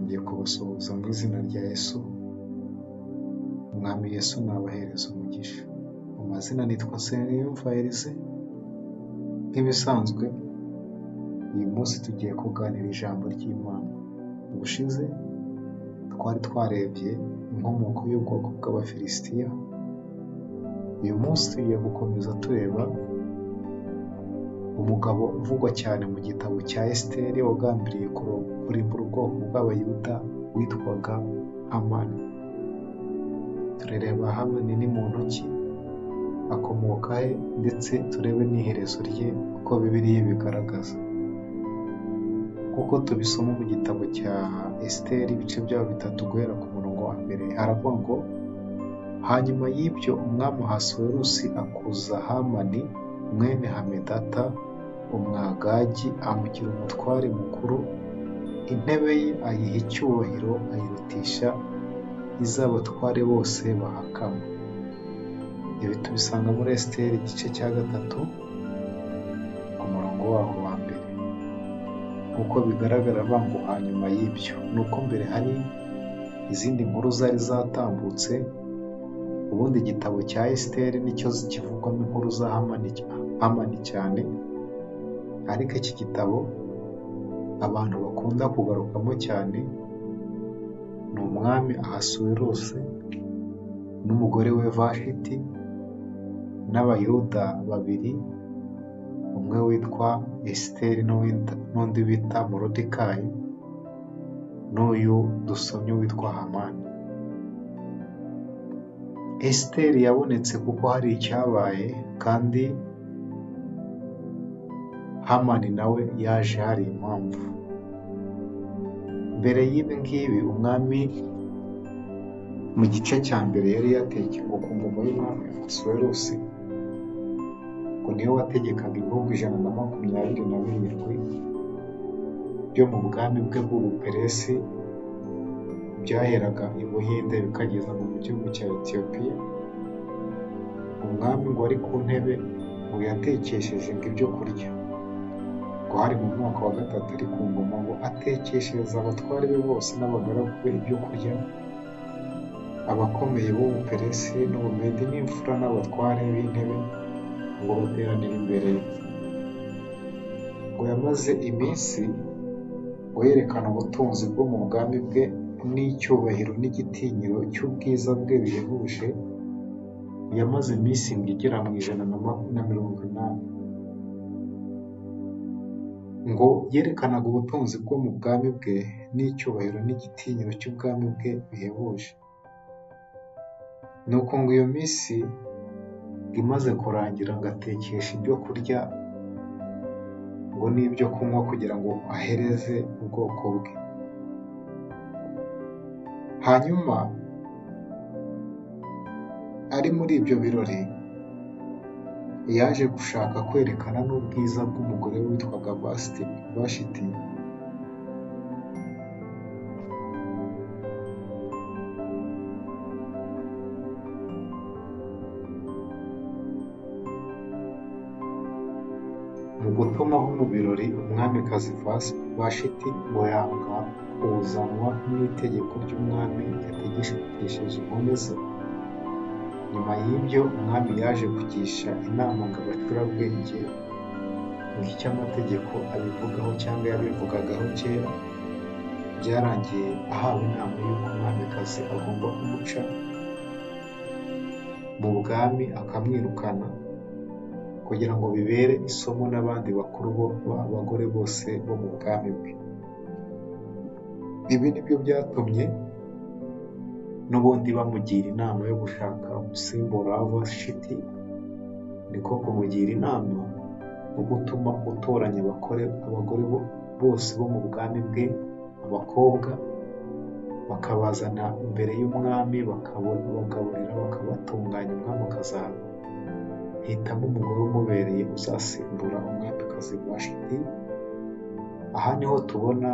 Nongeye kubasuhuza mu izina rya Yesu. Umwami Yesu nabahereza umugisha. Mu mazina nitwa Nsengiyumva Elysée. Nk'ibisanzwe, uyu munsi tugiye kuganira ijambo ry'Imana. Ubushize twari twarebye inkomoko y'ubwoko bw'Abafilisitiya. Uyu munsi tugiye gukomeza tureba umugabo uvugwa cyane mu gitabo cya Esiteri wagambiriye kurimbura ubwoko bw'Abayuda witwaga Hamani. Turareba Hamani ni muntu ki, akomoka he, ndetse turebe n'iherezo rye uko Bibiliya ibigaragaza. Nk'uko tubisoma mu gitabo cya Esiteri, ibice byaho bitatu guhera ku murongo wa mbere, haravuga ngo: "Hanyuma y'ibyo umwami Ahasuwerusi akuza Hamani mwene Hamedata Umwagagi, amugira umutware mukuru, intebe ye ayiha icyubahiro, ayirutisha iz'abatware bose bahakama." Ibi tubisanga muri Esiteri igice cya gatatu ku murongo waho wa mbere. Nk'uko bigaragara ngo hanyuma y'ibyo, ni uko mbere hari izindi nkuru zari zatambutse. Ubundi igitabo cya Esiteri nicyo kivugwamo inkuru za Hamani cyane, ariko iki gitabo abantu bakunda kugarukamo cyane ni umwami Ahasuwerusi n'umugore we Vashiti n'Abayuda babiri, umwe witwa Esiteri n'undi bita Morodekayi, n'uyu dusomye witwa Hamani. Esiteri yabonetse kuko hari icyabaye, kandi Hamani nawe yaje hari impamvu. Mbere y'ibi ngibi, umwami mu gice cya mbere yari yatekeye ngo ku ngoma y'umwami Ahasuwerusi, ngo niwe wategekaga ibihugu 127 byo mu bwami bwe bw'Ubuperesi, byaheraga i Buhinde bikageza mu gihugu cya Etiyopiya. Umwami ngo ari ku ntebe, ngo yatekesheje ngo ibyo kurya, ngo hari mu mwaka wa gatatu ari ku ngoma, ngo atekeshereza abatware be bose n'abagaragu be ibyo kurya, abakomeye b'Ubuperesi n'Ubumedi n'imfura n'abatware b'intebe, ngo bateranira imbere ye. Ngo yamaze iminsi ngo yerekana ubutunzi bwo mu bwami bwe n'icyubahiro n'igitinyiro cy'ubwiza bwe bihebuje. Yamaze iminsi ngo igera mu 180. Ngo yerekanaga ubutunzi bwo mu bwami bwe n'icyubahiro n'igitinyiro cy'ubwami bwe bihebuje. Nuko ngo iyo minsi imaze kurangira, ngo atekesha ibyo kurya ngo n'ibyo kunywa kugira ngo ahereze ubwoko bwe. Hanyuma ari muri ibyo birori, yaje gushaka kwerekana n'ubwiza bw'umugore witwaga Vashiti. Mu gutumaho mu birori umwamikazi Vashiti, ngo yanga kuzanwa n'itegeko ry'umwami yategekesheje inkone ze. Nyuma y'ibyo umwami yaje kugisha inama ngo abacurabwenge ngo icyo amategeko abivugaho cyangwa yabivugagaho kera. Byarangiye ahawe inama y'uko umwamikazi agomba kumuca mu bwami akamwirukana, kugira ngo bibere isomo n'abandi bakuru b'abagore bose bo mu bwami bwe. Ibi nibyo byatumye n'ubundi bamugira inama yo gushaka umusimbura wa Vashiti, niko kumugira inama yo gutuma gutoranya abagore bose bo mu bwami bwe, abakobwa, bakabazana imbere y'umwami, bakabagaburira, bakabatunganya, umwami akazahitamo umugore umubereye uzasimbura umwamikazi Vashiti. Aha niho tubona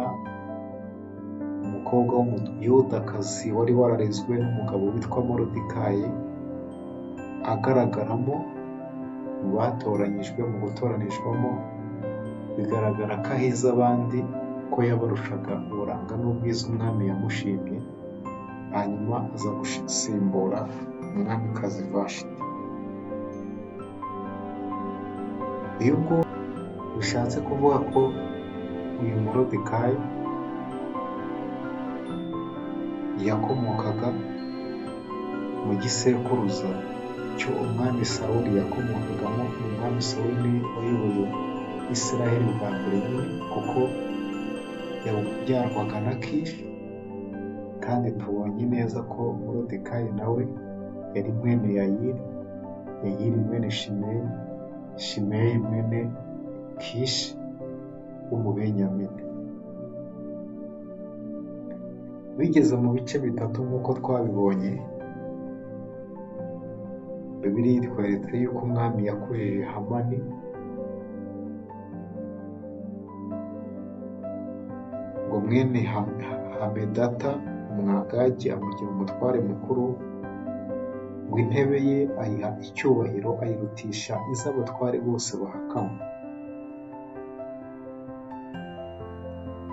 umukobwa w'Umuyudakazi wari wararezwe n'umugabo witwa Morodekayi agaragaramo mu batoranyijwe. Mu gutoranijwemo bigaragara ko ahize abandi. Kuko yabarushaga uburanga n'ubwiza umwami yamushimye, hanyuma aza gusimbura umwamikazi Vashiti. Uyu nguyu bishatse kuvuga ko uyu Morodekayi yakomokaga mu gisekuruza cyo umwami Sawuli yakomokagamo. Umwami Sawuli ni wayoboye Isiraheli bwa mbere nyine, kuko yabyarwaga na Kishi, kandi tubonye neza ko Morodekayi nawe yari mwene Yayiri, Yayiri mwene Shimeyi, Shimeyi mwene Kishi w'Umubenyamini. Bigeze mu bice bitatu nk'uko twabibonye, Bibiliya itweretse yuko umwami yakujije Hamani ngo mwene Hamedata Umwagagi, amugira umutware mukuru, ngo intebe ye ayiha icyubahiro, ayirutisha iz'abatware bose bahakanywe.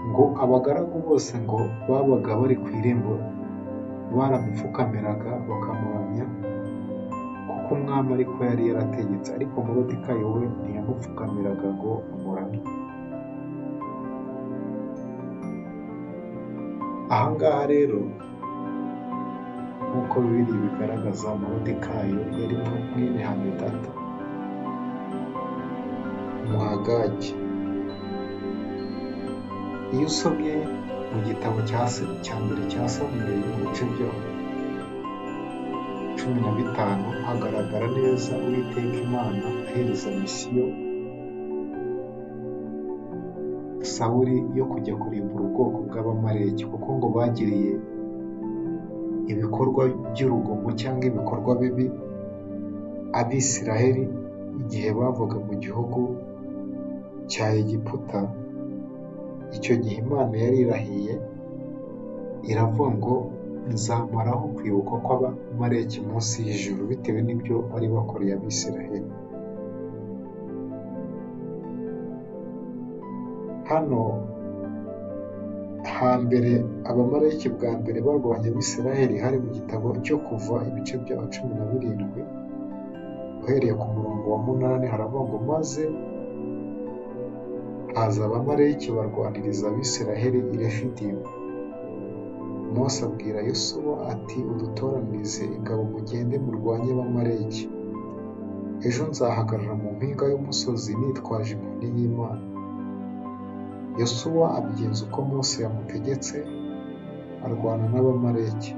Ngo abagaragu bose ngo babaga bari ku irembo baramupfukamiraga bakamuramya, kuko umwami ariko yari yarategetse, ariko Morodekayi we ntiyamupfukamiraga ngo amuramye. Ahangaha rero nk'uko Bibiliya ibigaragaza, Morodekayi yari mwene Hamedata Umwagagi. Iyo usomye mu gitabo cya mbere cya Samweli mu bice byaho 15, hagaragara neza Uwiteka Imana ahereza misiyo Sawuli yo kujya kurimbura ubwoko bw'Abamaleki, kuko ngo bagiriye ibikorwa by'urugomo cyangwa ibikorwa bibi Abisiraheli igihe bavaga mu gihugu cya Egiputa. Icyo gihe Imana yari irahiye iravuga ngo nzamaraho kwibukwa kw'Abamaleki munsi y'ijuru, bitewe n'ibyo bari bakoreye Abisiraheli. Hano hambere Abamaleki bwa mbere barwanya Abisiraheli hari mu gitabo cyo Kuva ibice bya 17, uhereye ku murongo wa 8, haravuga ngo maze haza Abamaleki barwaniriza Abisiraheli i Refidimu. Mose abwira Yosuwa ati udutoranirize ingabo mugende murwanye Abamaleki. Ejo nzahagarara mu mpinga y'umusozi nitwaje inkoni y'Imana. Yosuwa abigenza uko Mose yamutegetse, arwana n'Abamaleki.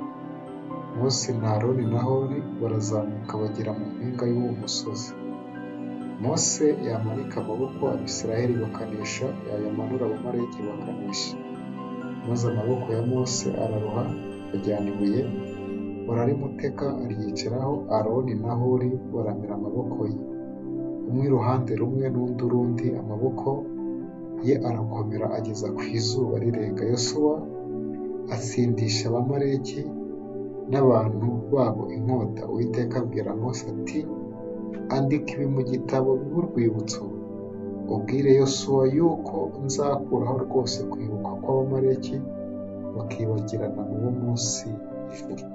Mose na Aroni na Hori barazamuka bagera mu mpinga y'uwo musozi. Mose yamanika amaboko Abisiraheli bakanesha, yayamanura Abamaleki bakanesha. Maze amaboko ya Mose araruha, bajyana ibuye bararimuteka aryicaraho, Aroni na Huri baramira amaboko ye, umwe iruhande rumwe n'undi urundi, amaboko ye arakomera ageza ku izuba rirenga. Yosuwa atsindisha Abamaleki n'abantu babo inkota. Uwiteka abwira Mose ati andika ibi mu gitabo bibe urwibutso, ubwire Yosuwa yuko nzakuraho rwose kwibukwa kw'Abamaleki bakibagirana mu bo munsi y'ijuru.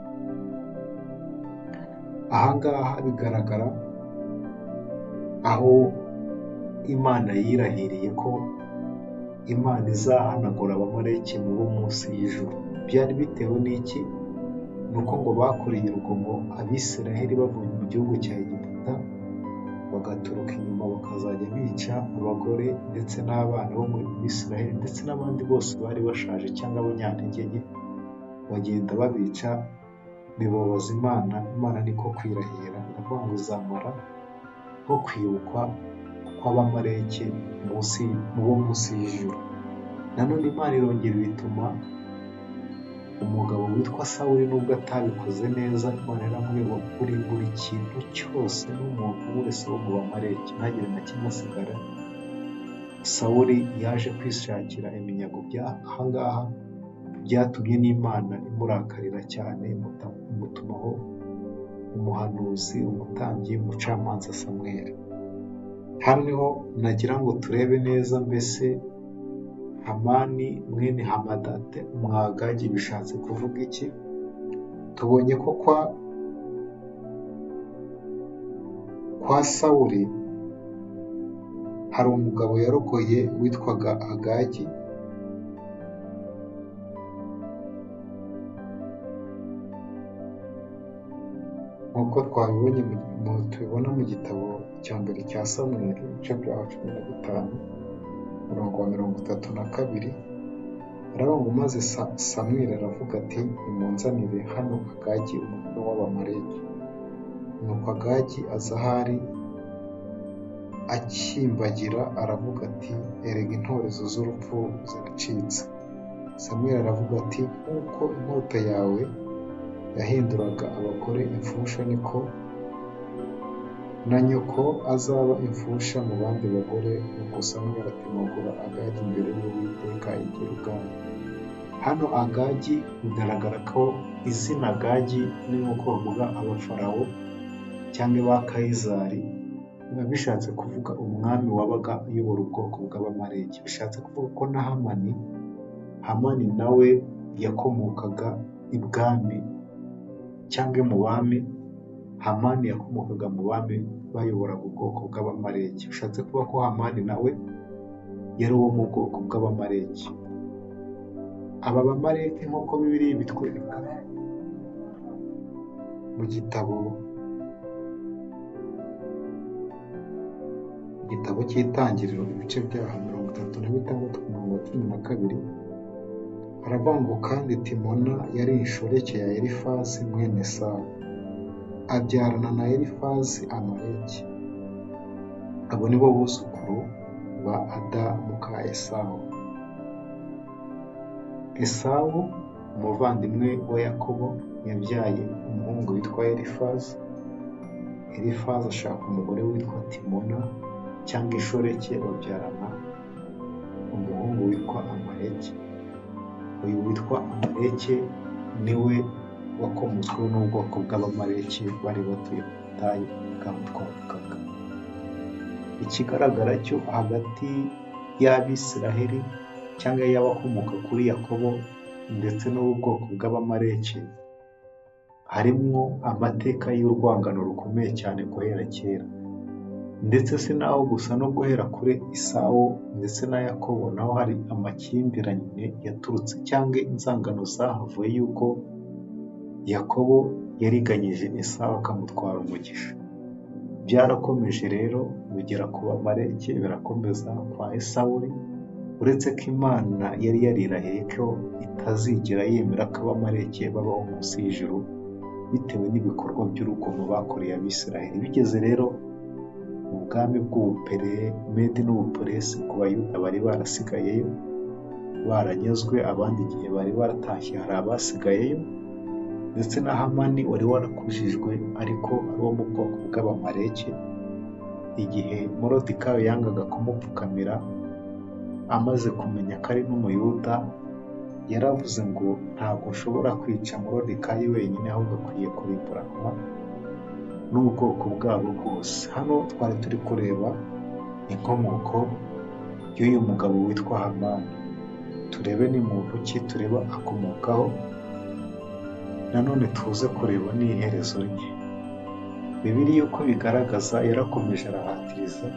Ahangaha bigaragara aho Imana yirahiriye ko Imana izahanagura Abamaleki mu bo munsi y'ijuru. Byari bitewe n'iki? Ni uko ngo bakoreye urugomo Abisiraheli bavuye mu gihugu cya Egiputa, bagaturuka inyuma bakazajya bica abagore ndetse n'abana bo mu Bisiraheli ndetse n'abandi bose bari bashaje cyangwa abanyantege nke, bagenda babica, bibabaza Imana. Imana niko kwirahira iravuga ngo izamara nko kwibukwa kw'Abamaleki munsi mu bo munsi y'ijuru. Nanone Imana irongera bituma umugabo witwa Sawuli, nubwo atabikoze neza, Imana yaramubwiye ngo kurimbura ikintu cyose n'umuntu wese wo mu Bamaleki ntagire na kimwe asigara. Sawuli yaje kwishakira iminyago ahangaha byatumye n'Imana imurakarira cyane, imutumaho umuhanuzi, umutambyi, umucamanza Samweli. Hano niho nagira ngo turebe neza mbese Hamani mwene Hamadate Umwagagi bishatse kuvuga iki? Tubonye ko kwa Sawuli hari umugabo yarogoye witwaga Agagi. Nk'uko twabibonye tubibona mu gitabo cya mbere cya Samweli, ibice bya 15, umurongo wa 32, haravuga ngo maze Samweli aravuga ati nimunzanire hano Agagi umwami w'Abamaleki. Nuko Agagi aza aho ari akimbagira aravuga ati erega intorezo z'urupfu ziracitse. Samweli aravuga ati nk'uko inkota yawe yahinduraga abagore imfusha niko na nyoko azaba imfusha mu bandi bagore. Nuko Samweli atemagura Agagi imbere y'Uwiteka i Gilugali. Hano Agagi bigaragara ko izina Agagi ni nk'uko bavuga abafarawo cyangwa ba Kayizari, biba bishatse kuvuga umwami wabaga ayobora ubwoko bw'Abamaleki. Bishatse kuvuga ko na Hamani nawe yakomokaga ibwami cyangwa mu bami. Hamani yakomokaga mu bami bayoboraga ubwoko bw'Abamaleki. Bishatse kuvuga ko Hamani nawe yari uwo mu bwoko bw'Abamaleki. Aba Bamaleki nk'uko Bibiliya ibitwereka mu gitabo cy'Itangiriro, ibice byaho 36 ku murongo wa 12, haravuga ngo kandi Timona yari inshoreke ya Elifazi mwene Esawu, abyarana na Elifazi Amaleki. Abo ni bo buzukuru ba Ada muka Esawu. Esawu umuvandimwe wa Yakobo yabyaye umuhungu witwa Elifazi. Elifazi ashaka umugore witwa Timona cyangwa inshoreke, babyarana umuhungu witwa Amaleki. Uyu witwa Amaleki niwe wakomotsweho n'ubwoko bw'Abamaleki bari batuye mu butayu bwabo twavugaga. Ikigaragara cyo hagati y'Abisiraheli cyangwa y'abakomoka kuri Yakobo ndetse n'ubu bwoko bw'Abamaleki harimo amateka y'urwangano rukomeye cyane guhera kera. Ndetse si naho gusa, no guhera kuri Esawu ndetse na Yakobo naho hari amakimbirane yaturutse cyangwa inzangano zahavuye y'uko Yakobo yariganyije Esawu akamutwara umugisha. Byarakomeje rero bigera ku Bamaleki, birakomeza kwa Esawuli, uretse ko Imana yari yarirahiye ko itazigera yemera ko Abamaleki babaho munsi y'ijuru bitewe n'ibikorwa by'urugomo bakoreye Abisiraheli. Bigeze rero mu bwami bw'Ubuperemedi n'Ubuperesi ku Bayuda bari barasigayeyo baranyazwe, abandi igihe bari baratashye hari abasigayeyo, ndetse na Hamani wari warakujijwe ariko ari uwo mu bwoko bw'Abamaleki. Igihe Moridekayi yangaga kumupfukamira amaze kumenya ko ari n'Umuyuda, yaravuze ngo ntabwo nshobora kwica Moridekayi wenyine, ahubwo akwiye kurimburanwa n'ubwoko bwabo bwose. Hano twari turi kureba inkomoko y'uyu mugabo witwa Hamani, turebe ni muntu ki, turebe akomokaho, nanone tuze kureba n'iherezo rye. Bibiliya uko bigaragaza yarakomeje arahatiriza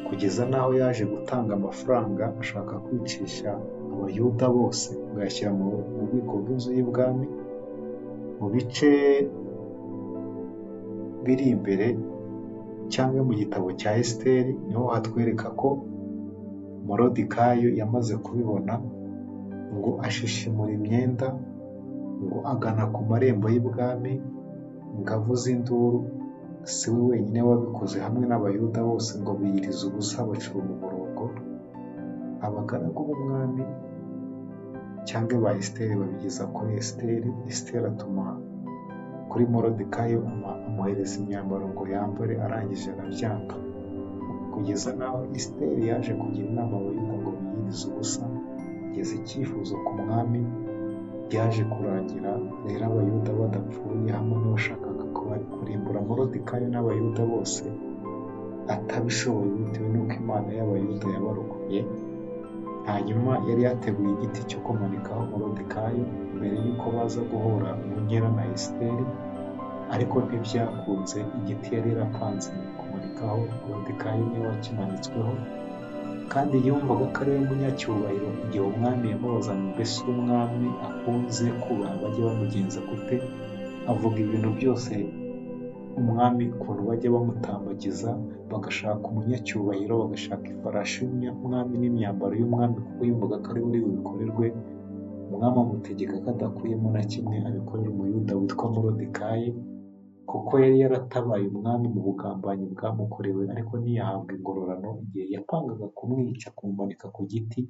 kugeza n'aho yaje gutanga amafaranga ashaka kwicisha Abayuda bose ngo ayashyira mu bubiko bw'inzu y'ibwami. Mu bice biri imbere cyangwa mu gitabo cya Esiteri niho hatwereka ko Moridekayi yamaze kubibona, ngo ashishimura imyenda, ngo agana ku marembo y'ibwami, ngo avuze induru. Si we wenyine wabikoze, hamwe n'Abayuda bose ngo biyiriza ubusa bacura umuborogo. Abagaragu b'umwami cyangwa ba Esiteri babigeza kuri Esiteri. Esiteri atuma kuri Moridekayi amuhereza imyambaro ngo yambare, arangije arabyanga, kugeza n'aho Esiteri yaje kugira inama Abayuda ngo biyirize ubusa, ageza icyifuzo ku mwami. Byaje kurangira rero Abayuda badapfuye, hamwe n'uwashakaga kurimbura Moridekayi n'Abayuda bose atabishoboye bitewe n'uko Imana y'Abayuda yabarokoye. Hanyuma yari yateguye igiti cyo kumanikaho Morodekayi mbere y'uko baza guhura mu nkera na Esiteri, ariko ntibyakunze. Igiti yari yarapanze kumanikaho Morodekayi niwe wakimanitsweho, kandi yumvaga ko ari we munyacyubahiro. Igihe umwami yamubazaga mbese umwami akunze kubaha bajye bamugenza gute, avuga ibintu byose umwami ukuntu bajya bamutambagiza, bagashaka umunyacyubahiro, bagashaka ifarashi y'umwami n'imyambaro y'umwami, kuko yumvaga ko ari we uri bubikorerwe. Umwami amutegeka ko adakuyemo na kimwe abikorera Umuyuda witwa Morodekayi, kuko yari yaratabaye umwami mu bugambanyi bwamukorewe, ariko ntiyahabwa ingororano. Igihe yapangaga kumwica, kumumanika ku giti,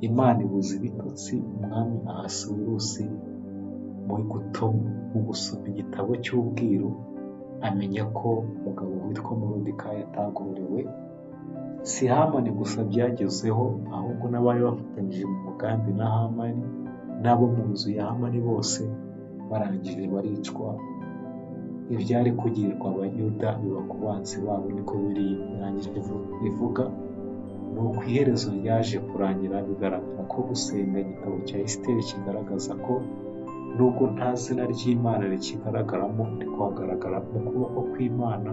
Imana ibuza ibitotsi umwami Ahasuwerusi mu gusoma igitabo cy'ubwiru, amenya ko umugabo witwa Morodekayi atagororewe. Si Hamani gusa byagezeho, ahubwo n'abari bafatanyije mu mugambi na Hamani n'abo mu nzu ya Hamani bose barangije baricwa. Ibyari kugirirwa Abayuda biba ku banzi babo, niko birangije bivuga. Ni uko iherezo ryaje kurangira bigaragara ko gusenga igitabo cya Esiteri kigaragaza ko nubwo nta zina ry'Imana rikigaragaramo, ariko hagaragara mu kuboko kw'Imana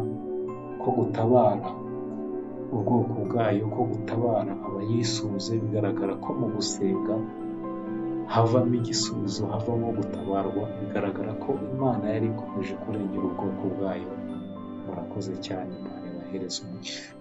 ko gutabara ubwoko bwayo, ko gutabara abayisunze. Bigaragara ko mu gusenga havamo igisubizo, havamo gutabarwa. Bigaragara ko Imana yari ikomeje kurengera ubwoko bwayo. Murakoze cyane, Imana ibahereze umugisha.